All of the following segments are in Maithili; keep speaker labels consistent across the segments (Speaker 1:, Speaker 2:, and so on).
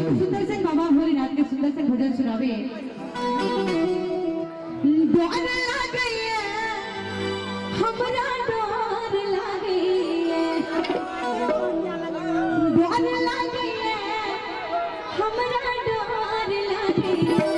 Speaker 1: सुंदर से बाबा भोलेनाथ के सुंदर से भजन सुनावे। डर लागैया, हमरा डर लागैया, डर लागैया, हमरा डर लागैया।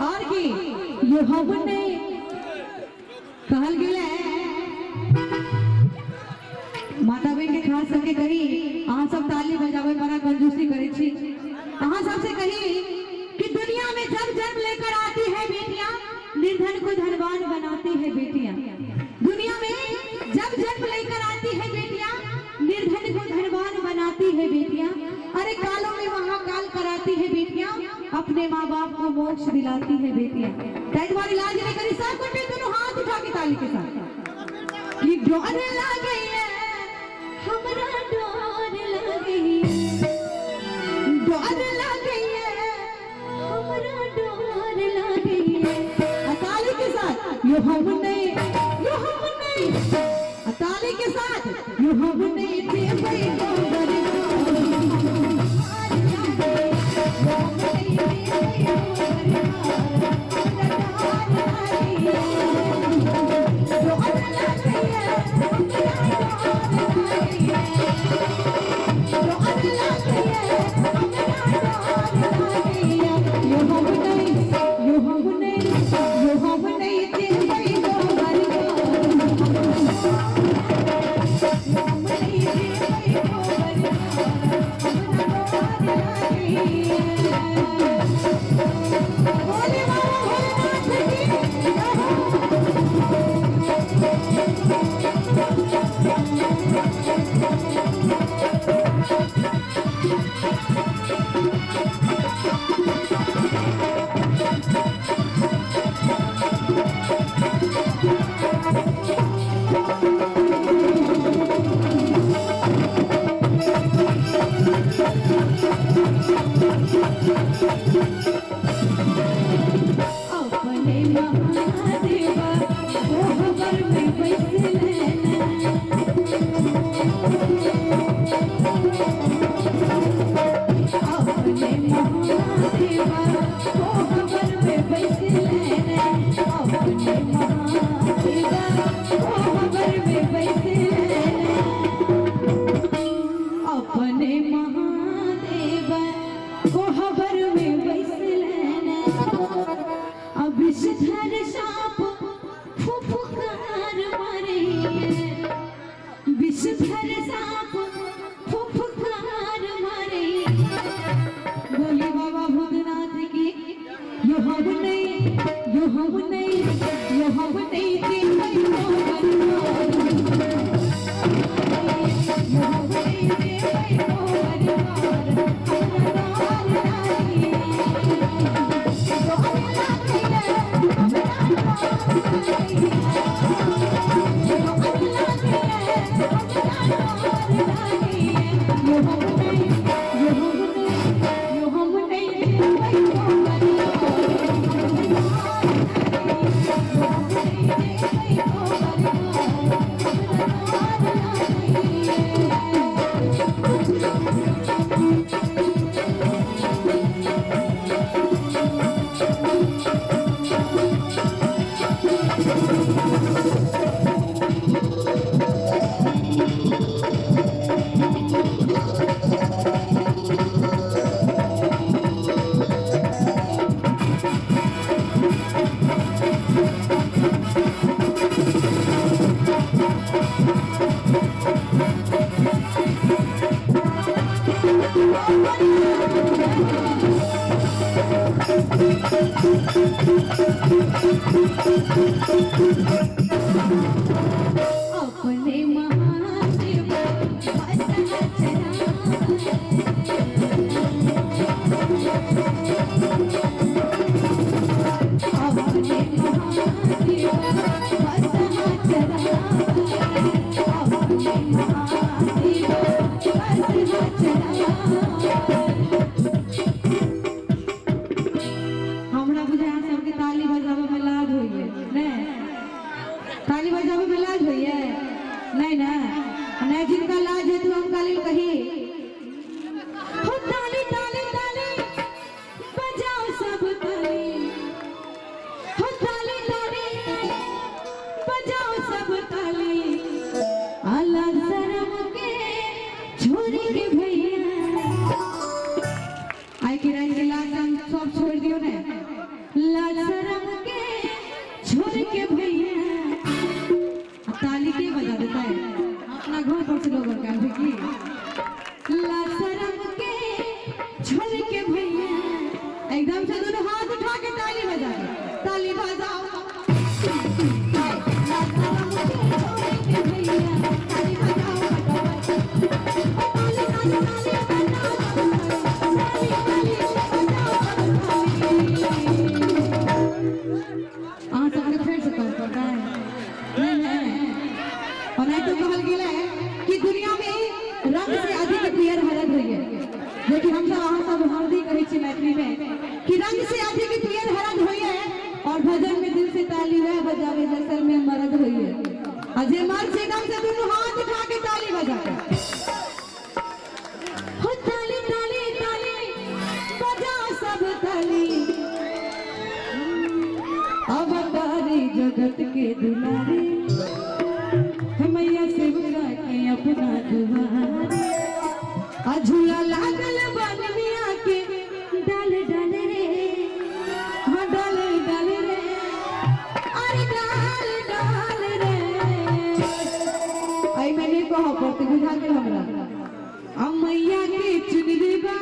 Speaker 1: और की यो हम नहीं कहल गेल है माता बहन के खास करके कही, अहाँ सब ताली बजावे बड़ा कंजूसी करे छी। अहाँ सबसे कही कि दुनिया में जब जन्म लेकर आती है बेटियां, निर्धन को धनवान बनाती है बेटियां। दुनिया में जब जन्म लेकर आती है बेटियां, निर्धन को धनवान बनाती है बेटियां। अरे कालों में महाकाल कराती है बेटियां, अपने माँ बाप को मोक्ष दिलाती है बेटियां। ताहि दुआरे लाज नहीं करी, सब गोटे दोनों हाथ उठा के ताली के साथ कि डर लागैया, हमरा डर लागैया, डर लागैया, हमरा डर लागैया। आ ताली के साथ यो हम नहीं, यो हम नहीं, आ ताली के साथ यो हम नहीं देबै गोबर। भोले बाबा भोलेनाथ की जय हो। अपने महादेवा कोहबर में बैसले, अपने महादेवा कोहबर में बैसले, अपने महादेवा कोहबर में बैसले, अपने महादेवा कोहबर में बैसले। अब विषधर साप फुफकार मारे, विषधर साप फुफकार मारे। बोले बाबा भूतनाथ की। यो हम नहीं, यो हम नहीं, यो हम नहीं देबै गोबर, यो हम नहीं देबै गोबर, हमरा डर लागैया, डर लागैया, हमरा डर लागैया, डर लागैया, हमरा डर लागैया। यो हम नहीं, यो हम नहीं, यो हम नहीं देबै गोबर, यो हम नहीं देबै गोबर, हमरा डर लागैया। अपने महादेव बसहा चरावे, अपने महादेव बसहा चरावे, अपने महादेव बसहा चरावे। हमरा बुझाय अहाँ सबके ताली बजाबे में लाज होइए। नहि, ताली बजाबे में लाज होइए। जेकि हमसब अहाँ सब हरदी कहै छी मैथिली में कि रंग से अधिक पियर हरद होइए और भजन में दिल से ताली वह बजावे जैसल में मर्द होइए। आ जे मर्द छै एकदम से दुनू हाथ उठा के ताली बजा के हो ताली ताली ताली बजा सब ताली। अब तारी जगत के दुलारी मैया सेवका के अपना दुआरी। आ झूला लागल बन मिया के डाल डाल रे, हाँ डाल डाल रे, अरे डाल डाल रे। आई मैंने कह पड़ते बुझा गेल हमरा। आ मैया के चुनरी बा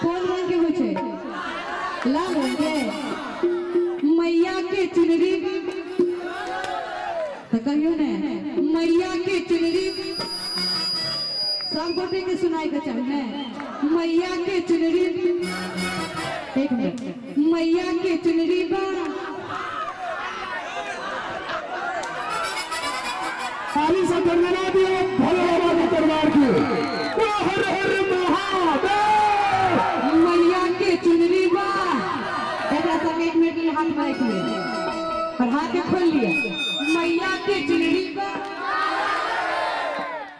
Speaker 1: कोन रंग के होइ छै? लाल रंग के। मैया के चुनरी तो कहियो ने, मैया के चुनरी सब गोटे के सुनाई के चाही ने। मैया के चुनरी, एक मिनट, मैया के चुनरी बा
Speaker 2: ताली से गणना दियो भोले बाबा के दरबार की। ओ हर हर महादेव।
Speaker 1: मैया के चुनरी बा। एकरा सब एक मिनट के लिए हाथ में रख लिए और हाथ के खोल लिए। मैया के चुनरी बा।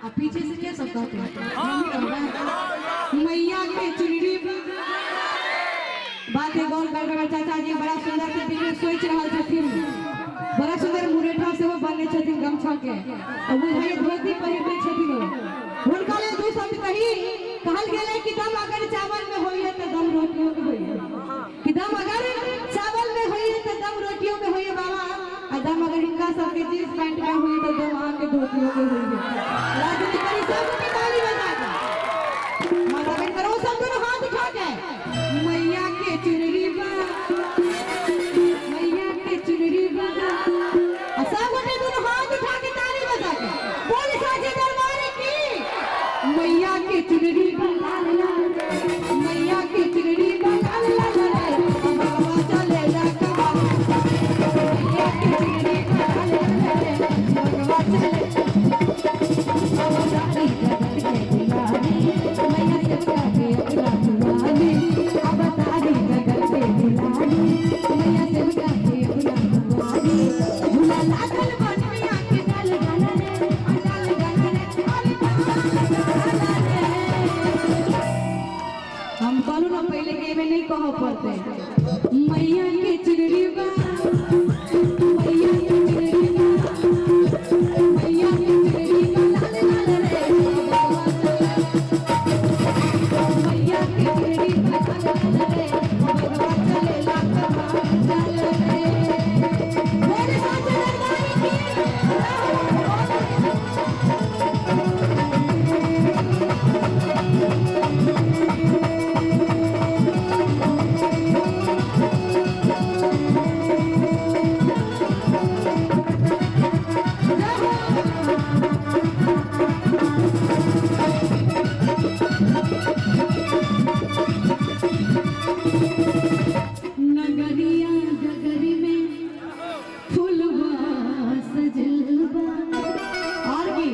Speaker 1: आ पीछे से क्या सब कहते हैं? मैया के चुनरी बा। बात है गौर कर कर चाचा जी बड़ा सुंदर से दिल में सोच रहल छथिन, बड़ा सुंदर मुरेठा सेहो बनने छथिन गमछा के, और बुझाइए धोती पहिरने छथिन। हुनका लेल दू शब्द कही। कहल गेलै कि दम अगर चावल में होइए तो दम रोटियों में होइए, कि दम अगर चावल में होइए तो दम रोटियों में होइए बाबा, आ दम अगर हिनका सबके जींस पैंट में होइए तो दम अहाँके धोतियों में होइए। राजनीति करी सबके ताली बजा के माता बहन करो सब दोनों हाथ उठा के। मैया के चुनरी बा, मैया के चुनरी बा। आ सब गोटे दोनों हाथ उठा के ताली बजा के बोल साजे दरबार की। मैया के चुनरी बा लाल लाल, मैया के चुनरी बा लाल लाल रे, बाबा चले ला कबा। मैया के चुनरी बा लाल लाल रे, बाबा चले अवतारी जगत के दुलारी, मैया सेवका के अपना दुआरी। अवतारी जगत के दुलारी, मैया सेवका के अपना दुआरी। झूला लागल बन मिया के डाल डाल रे, आ डाल डाल रे, अरे डाल डाल रे। हम कहलू ना पहले के एमे नहीं कहऽ पड़ते। मैया के चुनरी बा, मैया के चुनरी बा, मैया के चुनरी बा लाल लाल रे, बाबा चले। मैया के चुनरी बा लाल लाल रे, बाबा चले लाख चल रे। बोले साचे दरबार की। नगरिया डगरी में फुलवा सजल बा। और की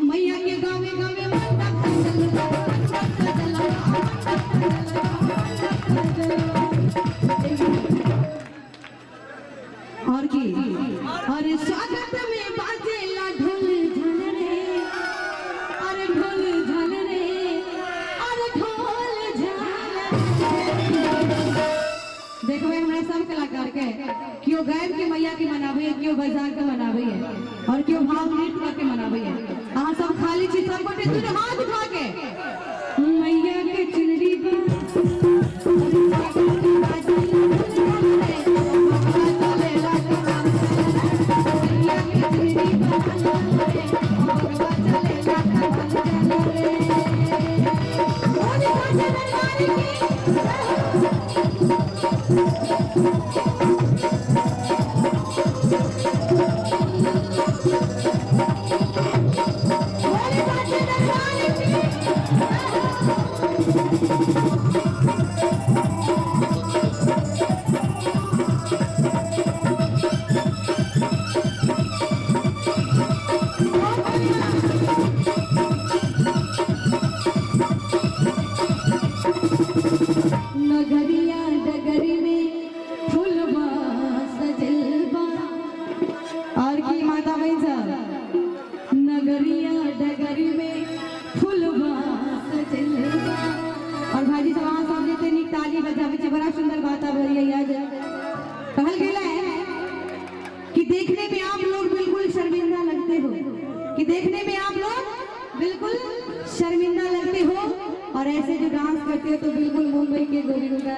Speaker 1: मैया के गावे गावे मंडप सजल बा, मंडप सजल बा, मंडप सजल बा, मंडप सजल बा। और की अरे स्वागत में बाजेला ढोल झाल रे, अरे ढोल झाल रे, अरे ढोल झाल रे। देखबै हमरा सब कलाकार के केओ गायब के मैया के मनाबै है, केओ बजा के मनाबै है और केओ भाव नृत्य करके मनाबै है। अहाँ सब खाली छी सब गोटे दुनू हाथ उठा के मैया के चुनरी बा। मैया के चुनरी बा लाल रे, बाबा चले लाख चल रे। बोल साचे दरबार की। बोल साचे दरबार की। और ऐसे जो डांस करते हो तो बिल्कुल मुंबई के गोविंदा।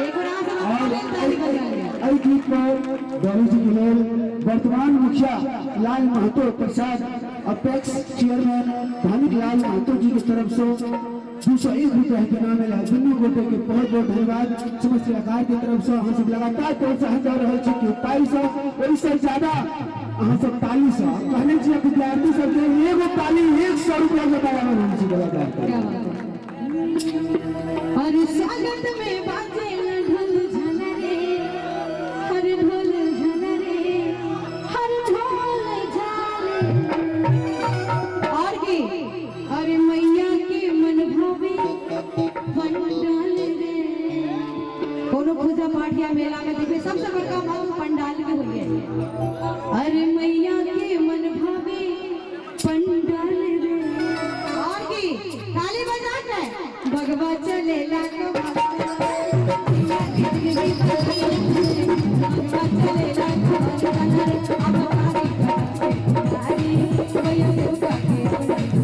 Speaker 1: एक बार अहाँ सब अपना लेल ताली बजा लिअ।
Speaker 2: एहि गीत पर गौरी जी के लेल वर्तमान मुखिया लाल महतो प्रसाद, अपेक्स चेयरमैन धानिक लाल महतो जी के तरफ से 201 रुपया के नाम मिला। दुनू गोटे के बहुत बहुत धन्यवाद समस्त कलाकार के तरफ से। अहाँ सब लगातार प्रोत्साहन दऽ रहल छी, केओ पाइ से, ओहिसँ ज्यादा अहाँ सब ताली से। कहने छी विद्यार्थी सबके, एगो ताली 100 रुपया के बराबर होइ छै लगातार।
Speaker 1: क्या बात है! और स्वागत में बाजे ढोल झलरे, हर ढोल झलरे, हर ढोल झाले। और की अरे मैया के मन भावे पंडाल रे। कोनो पूजा पाठ या मेला में देखबे, सबसे बड़का महत्व पंडाल के होइए। अरे मैया के मन भावे पंडाल रे। और की ताली बजा के बगवा चलेला तो बगवा चलेला तो अब तारी दुआरी, मैया सेवका के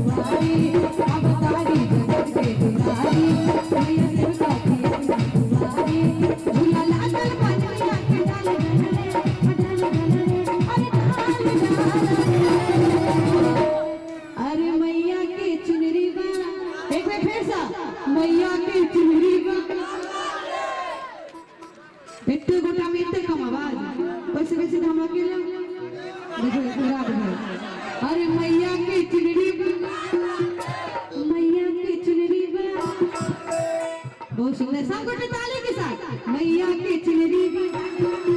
Speaker 1: दुआरी। अब तारी जगत के दुआरी, मैया सेवका के दुआरी। झूला लागल बनैया के डाल डल रे, डाल डल रे, अरे डाल डाल रे। अरे मैया के चुनरी बा, एक बार फिर सा, मैया के चुनरी बा। एते गोटा में एते कम आवाज, वैसे वैसे तो हम अकेले देखो रात भर। अरे मैया के चुनरी बा, मैया के चुनरी बा। बहुत सुंदर, सब गोटे ताली के साथ। मैया के चुनरी बा।